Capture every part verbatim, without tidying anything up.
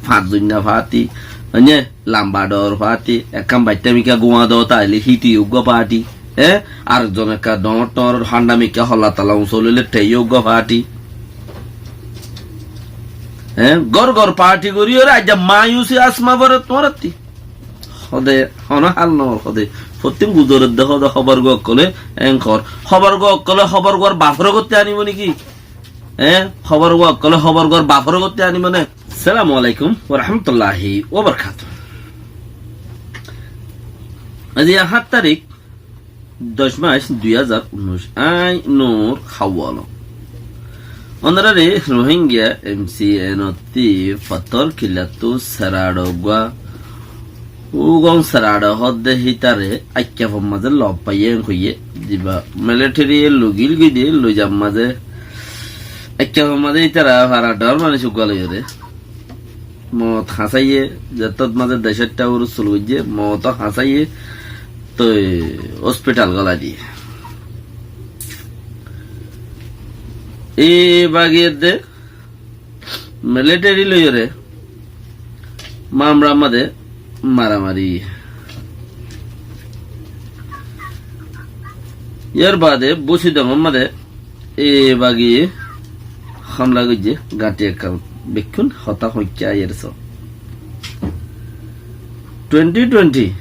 fañs zoinna fathi, óinne, lamba dhoóñr fathi, ekkán baiththá mikká guáñdot aile híte uggúa fathi, e, ar zon ekká dhoóñr dhoóñr hándha mikká holla tala uñsol óile théiyo uggúa fathi. E, gór gór fathi goríyoré aijja mayusi asmá foré tuáñrattú. Hóde, honó hál noór hóde. Fottín guzoredde hóde hóbar gua ókkolé, enkor. Hóbar gua ókkolé hóbar guar baforé gottí aníbo néki? E, hóbar gua ókkolé hóbar guar baforé gottí aníbo né? Assalamu alaikum wa rahmatullahi wa barakatuhu. Aijja hát tarík, doc mac, dui házar unnúic. Añí Nur Hawal. Ónoraré Rohingya M C N ottú Fattór Killattú Seraço gua, Ugong Seraço hódde hítare Aikkafor mazé lof faiyé hoiyé. Ziba military ye lugil goi de, loizar mazé Aikkafor mazé hítara fara dhoóñr manúic uggúa loiyóre. Moot hañsáiye, zettót mazé decótta urusul goijjé, moot hañsáiye, toi hospital gólai diyé. E bagi edde military loiyóre mamra mazé maramari. Yar baade Busidongor mazé e bagi hamla goijjé, gañthi ekká bekkún hotá hoikká aiyér só. Twenty twenty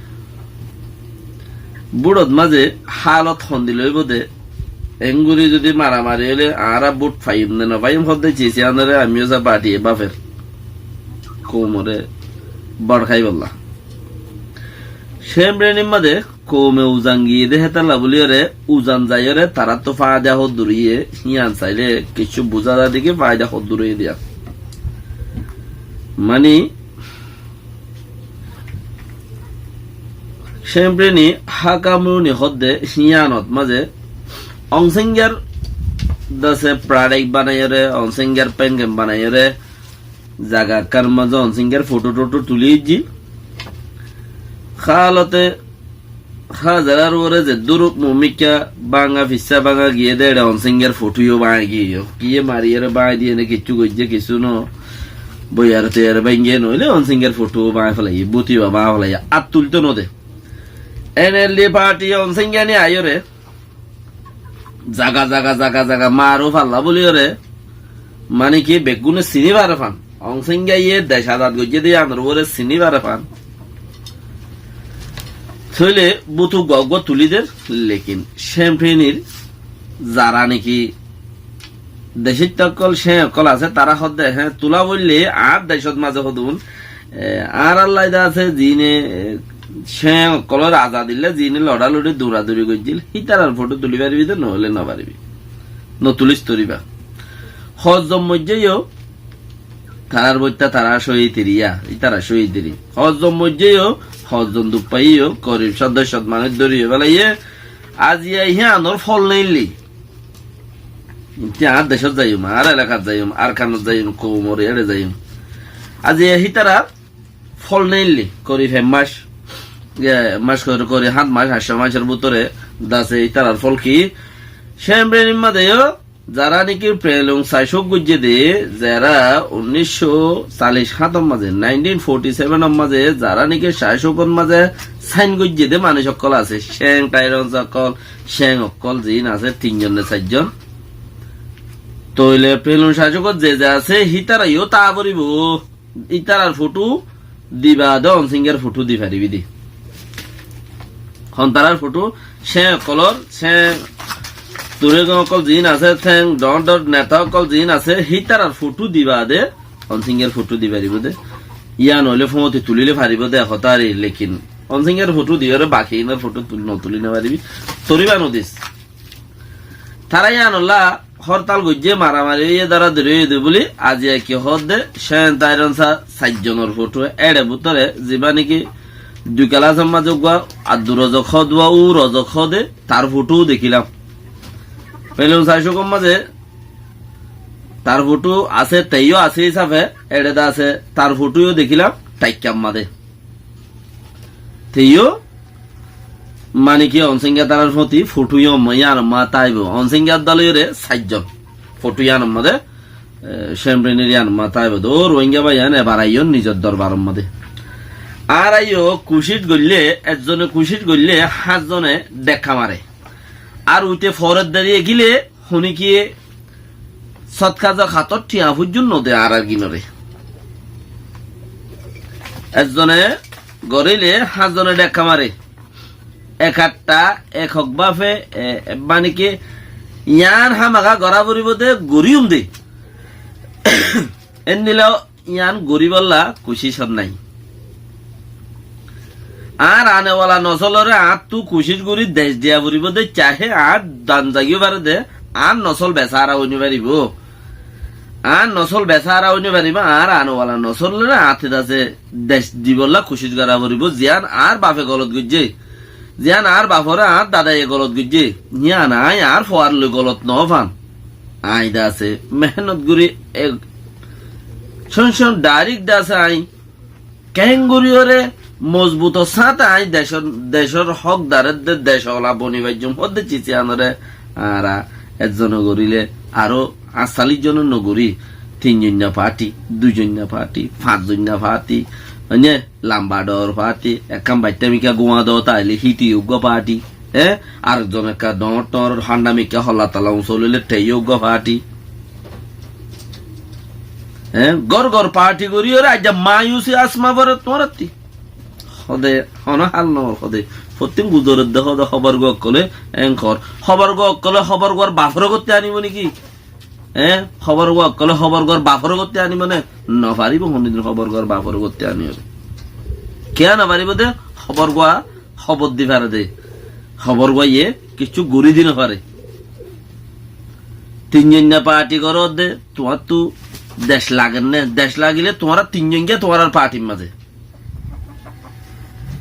búçot mazé hálot hondilla óibo de, engori zodi maramari óile añára bút faiyum ne no faiyum hódde cici anóre amiyó sá baṭiye báfer koumoré bór háibolla. Cembrenir mazé koume uzan giyé dé hétalla bóliyoré uzan zaiyóre taráttu faida hoddúr óiye, híyan sailé kiccú buzá za dé ki faida hoddúr óiye diya. Mani, Cempreni Hákamruni hoddé híyanot mazé Oñsenggar dase pradek banaiyóre, Oñsenggar pengem banaiyóre, zaga ekkán mazé Oñsenggar foto-toto tulí aijjí. Hálote Házarar uore zeddúr mumikká báñga fissá báñga giyé dé, eçe Oñsenggar foto yó báñgi giyé. Kiyé mariyóre báñgi diyé né, kiccú goijjé, kissú no. Boiyare toiyare báñgi noóile Oñsenggar foto báñgi felaiyé, búti ba báñgi felaiyé. Ar tulto no de. N L D party Oñsengga ni aiyóre zaga, zaga, zaga, zaga, maru falla bóliyoré, mani ki beggúne siní fare fán. Oñsengga ye dec azad goijjé dé yíanor uore siní fare fán. Tóile bútu uggúa uggúa tulí der, lekin Cemprenir zará niki decóitta ókkol, céñ ókkol asé, tará hoódde, hé, tulá bóille añár decót mazé hodún, e, añárar laida asé, ziíne, e, céñ ókkolór azadilla ziíne loçalori duraduri goijjíl, hítarar foto tulí faribí dé, noóile nofaribí. Notulís toribá. Hozzon moijjé yó, tarár boittá tará cóhid eriya, ítara cóhid eri. Hozzon moijjé yó, hozzon duk faiyé yó, gorib cót doc cót manúic dóri yó félaiyé, aziya híanor fol neillí. Ínte añár decót zaiyum, añár elakat zaiyum, Arkanot zaiyum, koumor eçe zaiyum. Aziya hítarar fol neillí, gorib ek mac, e, mac gori, gori hát mac, añctó macor bútore dase ítarar fol ki? Cemprenir mazé yó zará niki Pelung saisók goijjé dé, zará unníc cót callic háñtor mazé, nineteen forty seven or mazé, zará niki saisókor mazé sain goijjé dé manúic ókkol asé, céñ tairon ókkol, céñ ókkol ziín asé, tinzon né sairzon. Tóile Pelung saisókot ze ze asé, hítara yó táa foribó. Ítarar foto diba dé Oñsenggar foto di faribí dé. Hon tarar foto, céñ ókkolór, céñ turégon ókkol ziín asé, céñ dhoóñr dhoóñr neta ókkol ziín asé, hítarar foto diba dé, Oñsenggar foto di faribó dé. Yían óile fóñti tulíle faribó dé, hotá ari, lekin Oñsenggar foto diyoré baki inor foto tul-, notulí nofaribí. Toribá nodís. Tará yíanolla hórtal goijjé, maramari óiye, dóradóri óiye dé bóli, aziya ki hoódde, céñ tairon sa-, sairjonor foto, eçe bútore, zibá niki dui kelásor mazé uggúa, addu rozok hoódde, u rozok hoódde, tar foto dekílam. Pelung saisókor mazé tar foto asé, teiyó asé hísafe, eçe dé asé, tar foto yó dekílam, taikkam mazé. Teiyó, mani ki Oñsengga tarar fóti foto yó ma-, yíanor ma táibo. Oñsengga dóle yóre sairjon. Foto yíanor mazé e, Cemrinir yián mazé táibo de. Ó Rohingya bái yián ebar aiyón nizor dorbaror mazé. Añára yó kucíc goillé, ekzone kucíc goillé, háñtzone dhekká mare. Ar uite foredde diyé gíle, honíkiye sótkazar hátor thiañ foijjonto no de añárar gínoré. Ekzone goríle, háñtzone dhekká mare. Ek atta, ek hok báfe, e, e, mane ki, yián hámaka gorá foribó de, goríyum de. Endilla yián goríbolla kucíc nái. Añár anewala nosoloré añáttu kucíc gorí dec diya foribó de, cahe añár dan zagiyó fare de, añár nosol besára ói no faribó. Añár nosol besára ói no faribó, añár anewala nosoloré añátte dase dec dibolla kucíc gorá foribó, ziyán añár bafe golot goijjé, ziyán añár baforé añár dadaye golot goijjé, yián aññí añár fuar loi golot no fán. Aññí dase mehénnot gorí, e, cón cón dhairek dase aññí keéngoríyoré mozbutor sáñte aññí decór, decór hókdar edde, decola boni faijjum hoódde ciz yiánoré añára ekzone goríle aró añctalic zone no gorí, tin zoinna fathi, dui zoinna fathi, fañs zoinna fathi, mane lamba dhoóñr fathi, ekkán baiththá mikká guáñda óta aile híte yó uggúa fathi, e, ar ekzon ekká dhoóñr dhoóñr hándha mikká holla tala uñsolóile te yó uggúa fathi. E, gór gór fathi goríyoré aijja mayusi asma fore tuáñrattú. Hóde, honó hál no ór hóde. Fottín guzoredde hóde hóborgua ókkolé enkor. Hóborgua ókkolé hóborguar baforé gottí anibó né ki? E, hóborgua ókkolé hóborguar baforé gottí anibó né? No faribó honódin hóborguar baforé gottí anibó. Kiyá no faribó de? Hóborgua hóbor di fare de. Hóborguaye kessú gorí di no fare. Tin zoinna fathi goródde, tuáñttú dec lager né? Dec lagilé tuáñra tin zon giya tuáñrar fathir mazé.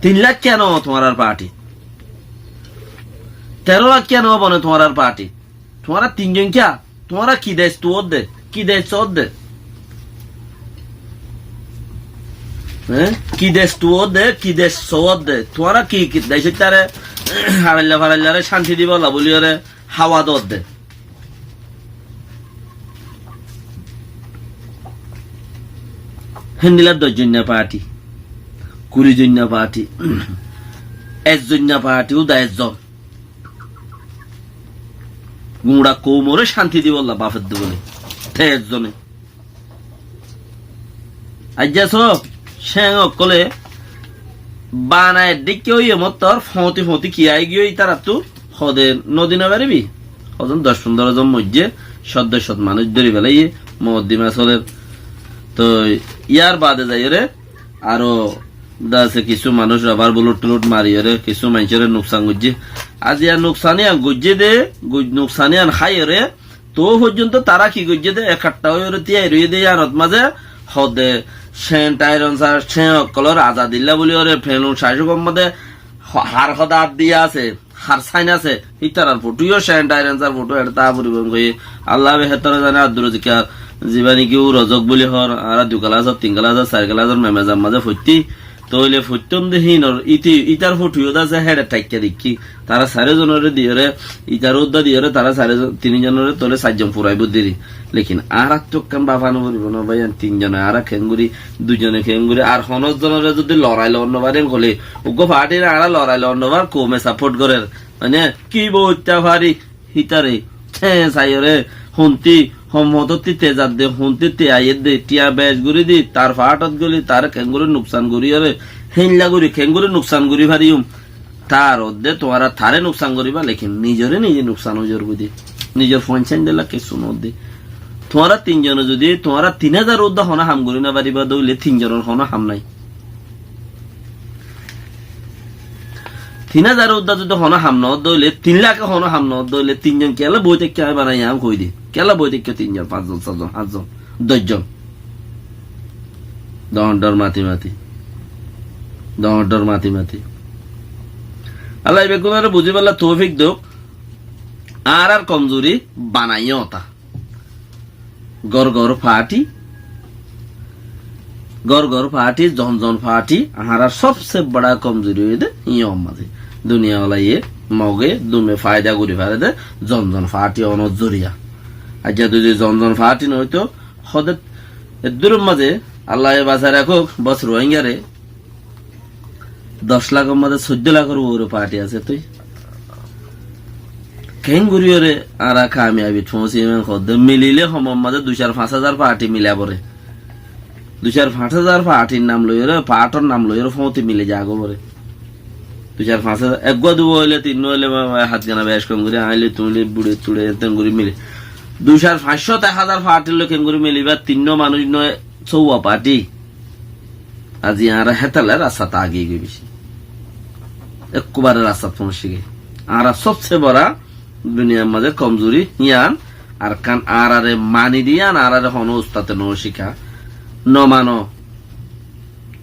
Tin lak kiyá no tuáñrar fathi? Teró lak kiyá no bone tuáñrar fathi? Tuáñra tin zon kiyá? Tuáñra ki dec tuwódde? Ki dec soódde? E? Ki dec tuwódde? Ki dec soódde? Tuáñra ki, ki dec itaré harailla faraillaré cánti dibolla buliyóre háwa doódde? Héndilla doc zoinna fathi, kuri zoinna fathi, ek zoinna fathi, úda ekzon. Guñça koumoré cánti dibolla bafedde bóli. Te ekzone. Aijja só, céng ókkolé bana eddíkka óiye mottor foóñti foóñti ki aigiyói ítarattú hóde no di no faribí. Hozon doc fundoro zon moijjé, cót doc cót manúic dóri felaiyé, mokoddima solér. Toi yar baade zaiyóre aró dase kissú manúic robar bulot tulot mariyóre kissú maincóre nuksan goijjé. Aijja nuksan yián goijjé de, goi-, nuksan yián háiyore, toóu foijjonto tará ki goijjé de, ekattha óiyore tíyai roiyé de yíanot mazé, hóde, céng thaironsar, céng ókkolór azadilla buliyóre, felun cacókor mazé, ho-, har hoda ar diya asé, har sáin asé, ítarar fothu yó, céng thaironsar fothu, eçé taa foribó goiyé. Allah behétor zane, Abdur Rozikka, zibá niki u Rozok buli hoór, añára dui kelasor, tin kelasor, sair kelasor memezar mazé foittí, tóile foittóm de híinor, íti-, ítar fothu yó de asé, héçe thaikka deikkí. Tará sairó zonoré diyóre, ítaró udda diyóre, tará sairó zon, tin zonoré tóile sair zon furaibó deri. Lekin añárattú ekkán bafá no foribó né bái, yián tin zone añára keéngorí, dui zone keéngorí, ar honó zonoré zodi lorai loon no farir hoilé, uggúa fathire añára lorai loon no far, koume sapót gorér, mane ki boitta fari, hítare, céñ saiyóre, hontí, hom hotótti te zadde, hontí te aiyédde, thiañ bec gorí di, tar fathot goli, taré keéngorí nuksan goríyóre, héinla gorí, keéngorí nuksan gorí fariyum. Tar odde tuáñra taré nuksan goríba, lekin nizoré nize nuksan ói zargói de. Nizor fuain sáindilla kessú no de. Tuáñra tin zone zodi, tuáñra tin házar udda honó ham gorí no faribá de óile tin zonor honó ham nái. Tin házar udda zodi honó ham no de óile, tin lake honó ham no de óile, tin zon kiyólla boi táikka aññí bana yián hoói de. Kiyólla boi táikka tin zon, fañs zon, só zon, hát zon, doc zon. Dhoóñr dhoóñr mati mati. Dhoóñr dhoóñr mati mati. Allah beggúnoré buzíbolla toufik douk. Añárar komzuri banaiyó ta. Gór gór fathi, gór gór fathi, zon zon fathi, añárar sobse bada komzuri óiye de, yían mazé. Duniyawalaye, Moge, dume faida gorí fare de, zon zon fathi onor zoriya. Aijja zodi zon zon fathi no óito, Hoóde, eddúror mazé Allaye basai rakók, bos Rohingyare doc lakór mazé soiddó lakór uore parti asé. Toi keéngorí ore añára kamiyabit foóñsi, yián hoóde milile homor mazé dui cár fañs házar parti mila foré. Dui cár fañs házar partir nam loiyóre, partor nam loiyóre foóñti mili zagói foré. Dui cár fañs házar, eggúa duwá óile, tinnúa óile, ba, ba, hátgana bec kom gorí, aññí loi, tuñí loi, buçe tuçe, eén gorí mili. Dui cár fañs cót, ek házar partir loi keéngorí miliba, tinnúa manúic noó, sóuwa parti. Aijja añára hétalla rastat agiyí goi beci. Ekkubare rastat foóñsi giyí. Añára sobse bora duniyar mazé komzuri yián, Arkan añárare mani diyan, añárare honó ustate no cíka, no mano.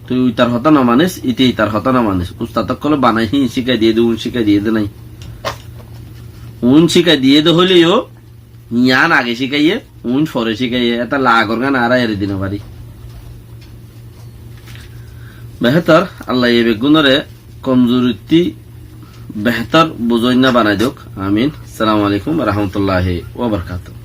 Tui itar hotá no manis, ite itar hotá no manis. Ustat ókkole banai híin cíkai diyé dé, uún cíkai diyé dé nái. Uún cíkai diyé dé hoileyó, yián age cíkaiye, uún fore cíkaiye, étalla agor gán añára eri di no fari. Behétor, Allaye beggúnore komzurittú behétor buzóinna banai douk. Amin. Assalamu alaikum wa rahmatullahi wa barakatuhu.